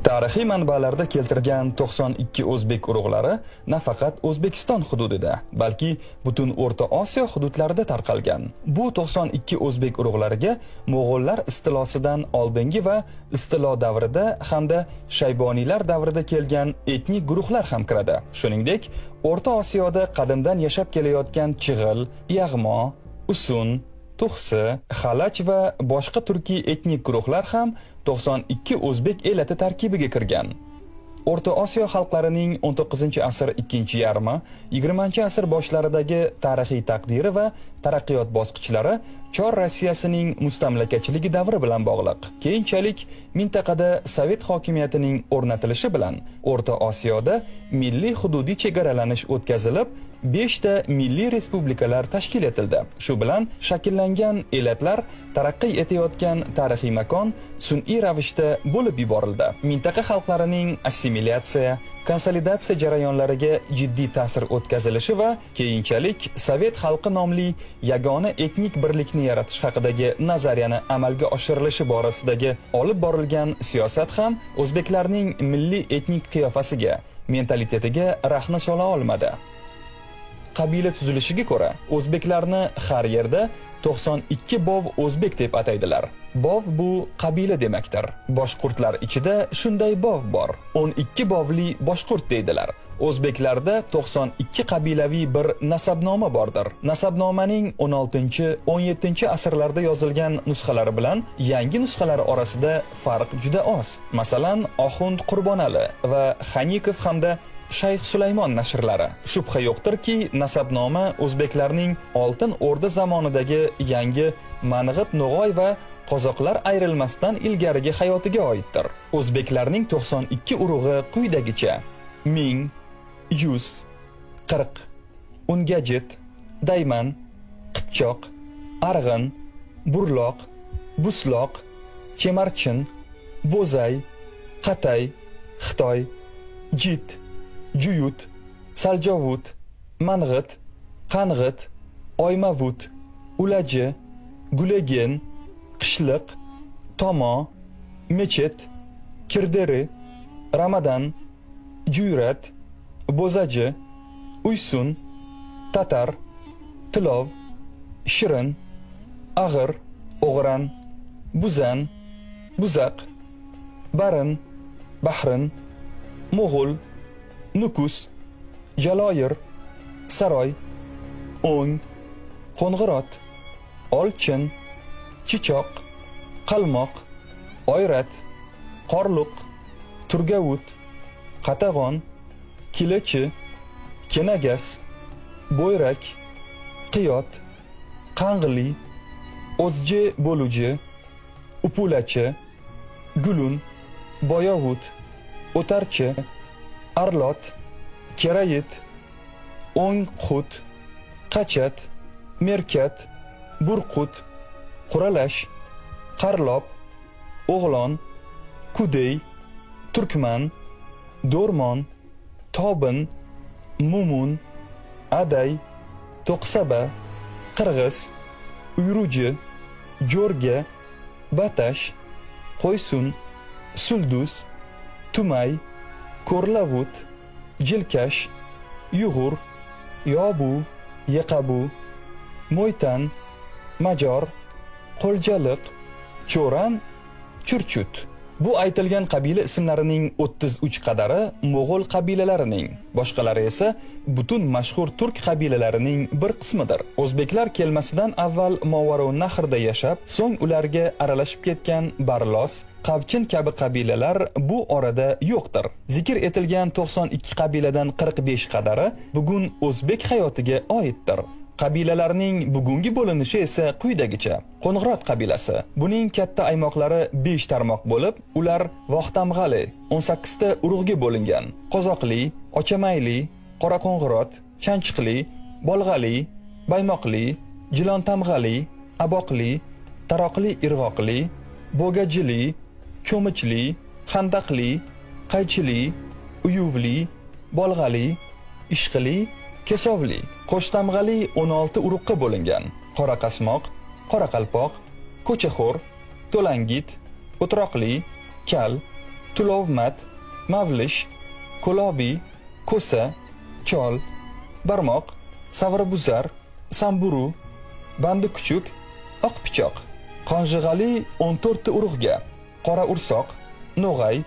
Tarixiy manbalarda keltirilgan 92 o'zbek urug'lari nafaqat O'zbekiston hududida, balki butun O'rta Osiyo hududlarida tarqalgan. Bu 92 o'zbek urug'lariga mo'g'ullar istilosidan oldingi va istilo davrida hamda Shayboniylar davrida kelgan etnik guruhlar ham kiradi. Shuningdek, O'rta Osiyoda qadimdan yashab kelayotgan Chig'il, Yag'mo, Usun, Tuxsi, Xalaj va boshqa turkiy etnik guruhlar ham 92 o'zbek elati tarkibiga kirgan. O'rta Osiyo xalqlarining 19-asr ikkinchi yarmi, 20-asr boshlaridagi tarixiy taqdiri va taraqqiyot bosqichlari Chor Rossiyasining mustamlakachiligi davri bilan bog'liq. Keyinchalik mintaqada Sovet hokimiyatining o'rnatilishi bilan O'rta Osiyoda milliy hududiy chegaralanish o'tkazilib, 5 ta milliy respublikalar tashkil etildi. Shu bilan shakllangan elatlar taraqqiy etayotgan tarixiy makon sun'iy ravishda bo'lib yuborildi. Mintaqa xalqlarining assimilyatsiya, konsolidatsiya jarayonlariga jiddiy ta'sir o'tkazilishi va keyinchalik Sovet xalqi nomli yagona etnik birlikni yaratish haqidagi nazariyani amalga oshirilishi borasidagi olib borilgan siyosat ham o'zbeklarning milliy etnik qiyofasiga, mentalitetiga rahna sola olmadi. Qabila tuzilishiga ko'ra, o'zbeklarni har yerda 92 bov o'zbek deb ataydilar. Bov bu qabila demakdir. Boshqurtlar ichida shunday bov bor. 12 bovli boshqurt deydilar. O'zbeklarda 92 qabilaviy bir nasabnoma bordir. Nasabnomaning 16-17 asrlarda yozilgan nusxalari bilan yangi nusxalari orasida farq juda oz. Masalan, Oxund Qurbonali va Xanikov hamda Shayx Sulaymon nashrlari. Shubha yo'qdirki, nasabnoma o'zbeklarning Oltin O'rda zamonidagi yangi Mang'it No'g'oy va qozoqlar ayrilmasdan ilgarigi hayotiga oiddir. O'zbeklarning 92 urug'i quyidagicha: ming, yuz, 40, Ungajit, Dayman, Qipchoq, Arg'in, Burloq, Busloq, Chemarchin, Bo'zay, Qatay, Xitoy, Jit, Juyut, Saljovut, Mang'it, Qang'it, Oymavut, Ulaji, Gulegen, Qishliq, Tomo, Mechet, Kirderi, Ramadan, Juyrat, Bo'zaji, Uysun, Tatar, Tilov, Shirin, Ag'ir, O'g'ran, Buzan, Buzaq, Barin, Bahrin, Mo'g'ul, Nukus, Jaloyir, Saroy, O'ng, Qo'ng'irot, Olchin, Chichoq, Qalmoq, Oyrat, Qorluq, Turgavut, Qatag'on, Kilachi, Kenagas, Bo'yrak, Qiyot, Qang'li, O'zji bo'luvchi, Upulachi, Gulun, Boyovut, O'tarchi, Arlot, Kerayit, O'ng Qut, Qachat, Merkat, Burqut, Quralash, Qarlop, O'g'lon, Kudey, Turkman, Do'rmon, Tobin, Mumun, Aday, To'qsaba, Qirg'iz, Uyruji, Jo'rga, Batash, Qo'ysun, Sulduz, Tumay, Ko'rlavut, Jilkash, Yug'ur, Yobu, Yeqabu, Mo'ytan, Major, Qo'ljaliq, Cho'ran, Churchut. Bu aytilgan qabila ismlarining 33 qadari mo'g'ul qabilalarining, boshqalari esa butun mashhur turk qabilalarining bir qismidir. O'zbeklar kelmasidan avval Movarounnahrda yashab, so'ng ularga aralashib ketgan Barlos, Qavchin kabi qabilalar bu orada yo'qdir. Zikr etilgan 92 qabiladan 45 qadari bugun o'zbek hayotiga oiddir. Qabilalarning bugungi bo'linishi esa quyidagicha. Qo'ng'irot qabilasi. Buning katta aymoqlari 5 tarmoq bo'lib, ular Voxtamg'ali 18 ta urug'ga bo'lingan. Qozoqli, Ochamayli, Qoraqo'ng'irot, Chanchiqli, Bolg'ali, Baymoqli, Jilontamg'ali, Aboqli, Taroqli Irg'oqli, Bo'gajili, Cho'michli, Xandaqli, Qaychili, Uyuvli, Bolg'ali, Ishqili, Kesovli. Qo'shtamg'ali 16 urug'ga bo'lingan. Qoraqasmoq, Qoraqalpoq, Ko'chaxo'r, To'langit, O'troqli, Kal, Tulovmat, Mavlish, Ko'lobiy, Ko'sa, Chol, Barmoq, Savrabuzar, Samburu, Bandi kuchuk, Oq pichoq. Qonjig'ali 14 ta urug'ga: Qora ursoq, No'g'ay,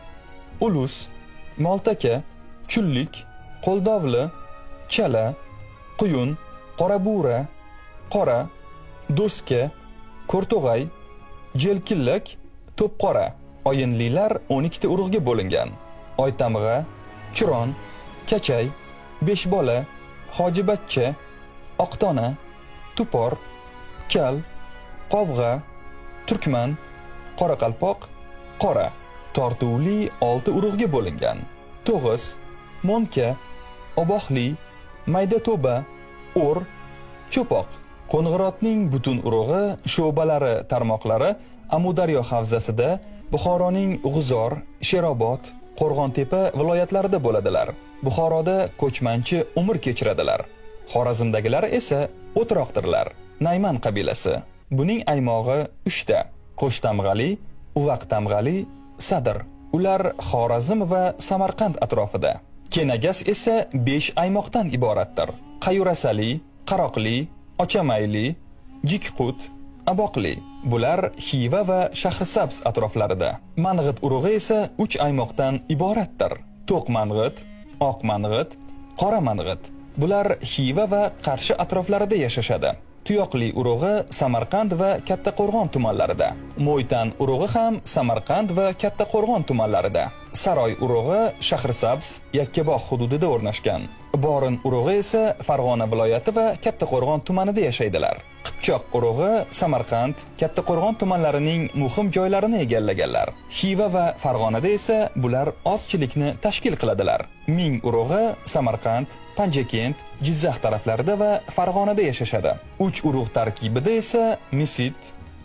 Ulus, Moltaka, Chullik, Qo'ldovli, Chala, Quyun, Qorabu'ra, Qora, Do'ska, Ko'rto'g'ay, Jelkillak, To'pqora. Oyinlilar 12 ta urug'ga bo'lingan: Oytamg'a, Chiron, Kachay, Beshbola, Hojibachcha, Oqtona, Tupor, Kal, Qovg'a, Turkman, Qoraqalpoq, Qora. Tortuvli 6 urug'ga bo'lingan: To'g'iz, Mo'nka, Obohli, Mayda to'ba, O'r, Cho'poq. Qo'ng'irotning butun urug'i, sho'balari, tarmoqlari Amudaryo havzasida, Buxoroning G'uzor, Sherobod, Qo'rg'ontepa viloyatlarida bo'ladilar. Buxoroda ko'chmanchi umr kechiradilar. Xorazmdagilar esa o'troqdirlar. Nayman qabilasi. Buning aymog'i 3 ta: Qo'shtamg'ali, Uvaq tamg'ali, Sadr. Ular Xorazm va Samarqand atrofida. Kenagas esa 5 aymoqdan iboratdir: Qayurasali, Qaroqli, Ochamayli, Jikqut, Aboqli. Bular Xiva va Shahrisabz atroflarida. Mang'it urug'i esa 3 aymoqdan iboratdir: To'q mang'it, Oq mang'it, Qora mang'it. Bular Xiva va Qarshi atroflarida yashashadi. Tuyoqli urug'i Samarqand va Kattaqo'rg'on tumanlarida. Mo'ytan urug'i ham Samarqand va Kattaqo'rg'on tumanlarida. Saroy urug'i Shahrisabz, Yakkabog' hududida o'rnashgan. Borin urug'i esa Farg'ona viloyati va Kattaqo'rg'on tumanida yashaydilar. Qipchoq urug'i Samarqand, Kattaqo'rg'on tumanlarining muhim joylarini egallaganlar. Xiva va Farg'onada esa bular ozchilikni tashkil qiladilar. Ming urug'i Samarqand, Panjakent, Jizzax taraflarida va Farg'onada yashashadi. 3 urug' tarkibida esa Misit,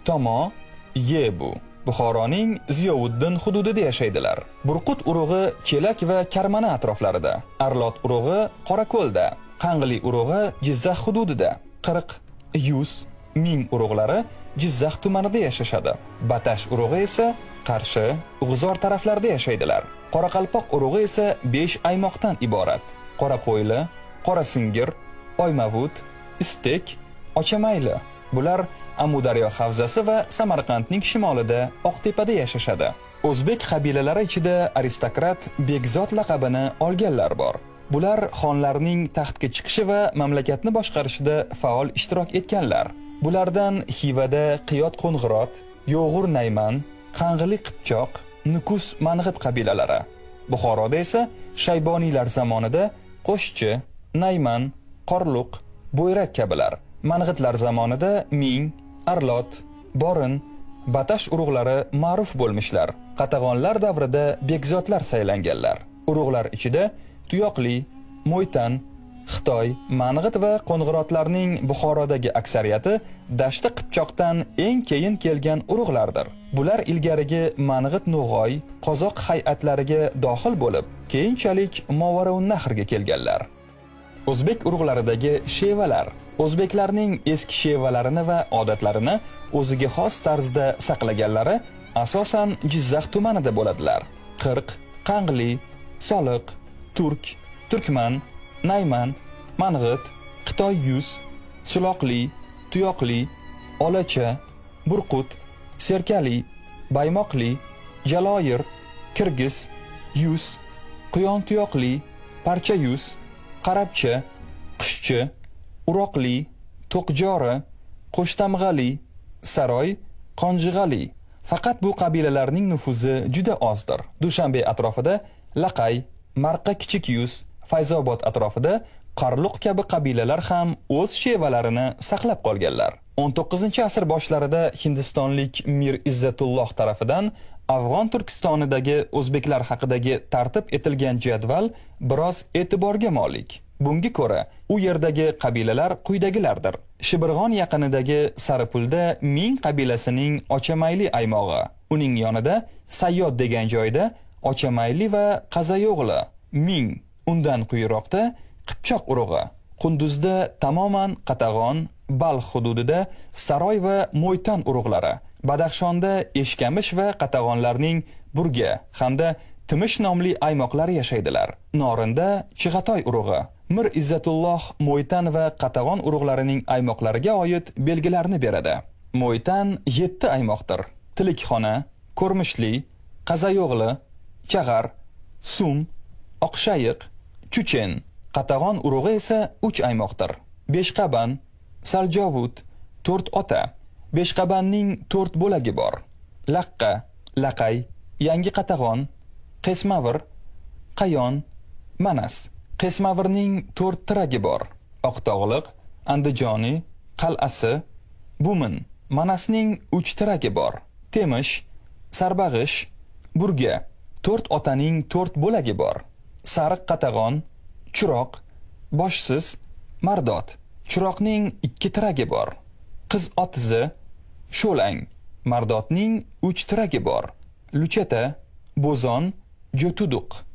Tomo, Yebu Buxoroning Ziyovuddin hududida yashaydilar. Burqut urug'i Chelak va Karmana atroflarida, Arlot urug'i Qorako'lda, Qang'li urug'i Jizzax hududida, 40, 100, 1000 urug'lari Jizzax tumanida yashashadi. Batash urug'i esa Qarshi, G'uzor taraflarida yashaydilar. Qoraqalpoq urug'i esa 5 aymoqdan iborat: Qoraqo'yli, Qorasingir, Oymavut, Istek, Ochamayli. Bular Amudaryo havzasi va Samarqandning shimolida Oqtepada yashashadi. O'zbek qabilalari ichida aristokrat Bekzod laqabini olganlar bor. Bular xonlarning taxtga chiqishi va mamlakatni boshqarishida faol ishtirok etganlar. Bulardan Xivada Qiyot Qo'ng'irot, Yo'g'ur Nayman, Qang'ili Qipchoq, Nukus Mang'it qabilalari. Buxoroda esa Shayboniylar zamonida Qo'shchi, Nayman, Qorluq, Bo'yrak kabilar. Mang'itlar zamonida Ming, Arlot, Borin, Batash urug'lari ma'ruf bo'lmishlar. Qatag'onlar davrida bekzodlar saylanganlar. Urug'lar ichida Tuyoqli, Mo'ytan, Xitoy, Mang'it va Qo'ng'irotlarning Buxorodagi aksariyati Dashti Qipchoqdan eng keyin kelgan urug'lardir. Bular ilgarigi Mang'it No'g'oy, qozoq hay'atlariga dohil bo'lib, keyinchalik Movarounnahrga kelganlar. O'zbek urug'laridagi shevalar. O'zbeklarning eski shevalarini va odatlarini o'ziga xos tarzda saqlaganlari asosan Jizzax tumanida bo'ladilar. Qirq, Qang'li, Soliq, Turk, Turkman, Nayman, Mang'it, Xitoy yuz, Suloqli, Tuyoqli, Olacha, Burqut, Serkali, Baymoqli, Jaloyir, Kirgiz, Yuz, Quyon tuyoqli, Parcha yuz, Qarabcha, Qushchi, Uroqli, To'qjori, Qo'shtamg'ali, Saroy, Qonjig'ali. Faqat bu qabilalarning nufuzi juda ozdir. Dushanbe atrofida Laqay, Marqa Kichik Yuz, Fayzobod atrofida Qarluq kabi qabilalar ham o'z shevalarini saqlab qolganlar. 19-asr boshlarida hindistonlik Mir Izzatulloh tarafidan Afg'on Turkistonidagi o'zbeklar haqidagi tartib etilgan jadval biroz e'tiborga molik. Bunga ko'ra, u yerdagi qabilalar quyidagilardir. Shibirg'on yaqinidagi Saripulda Ming qabilasining Ochamayli aymog'i. Uning yonida Sayyod degan joyda Ochamayli va Qazayo'g'li, Ming, undan quyiroqda Qipchoq urug'i. Qunduzda tamoman Qatag'on, Balx hududida Saroy va Mo'ytan urug'lari, Badaxshonda Eshkamish va Qatag'onlarning Burga hamda Timish nomli aymoqlar yashaydilar. Norinda Chig'atoy urug'i, Mir Izzatulloh Mo'ytan va Qatag'on urug'larining aymoqlariga oid belgilarni beradi. Mo'ytan 7 aymoqdir. Tilikxona, Ko'rmishli, Qazayo'g'li, Chag'ar, Sum, Oqshayiq, Chuchen. Qatag'on urug'i esa 3 aymoqdir. Beshqaban, Saljovut, To'rt ota. Beshqabanning 4 bo'lagi bor. Laqqa, Laqay, Yangi Qatag'on, Qesmavir, Qayon, Manas. Qesmavirning 4 tiragi bor. Oqtog'liq, Andijoniy, Qal'asi, Bumin. Manasning 3 tiragi bor. Temish, Sarbag'ish, Burga. 4 otaning 4 bo'lagi bor. Sariq Qatag'on, Chiroq, Boshsiz, Mardot. Chiroqning 2 tiragi bor. Qiz otizi, Sho'lang. Mardotning 3 tiragi bor. Luchata, Bo'zon, Jo'tuduq.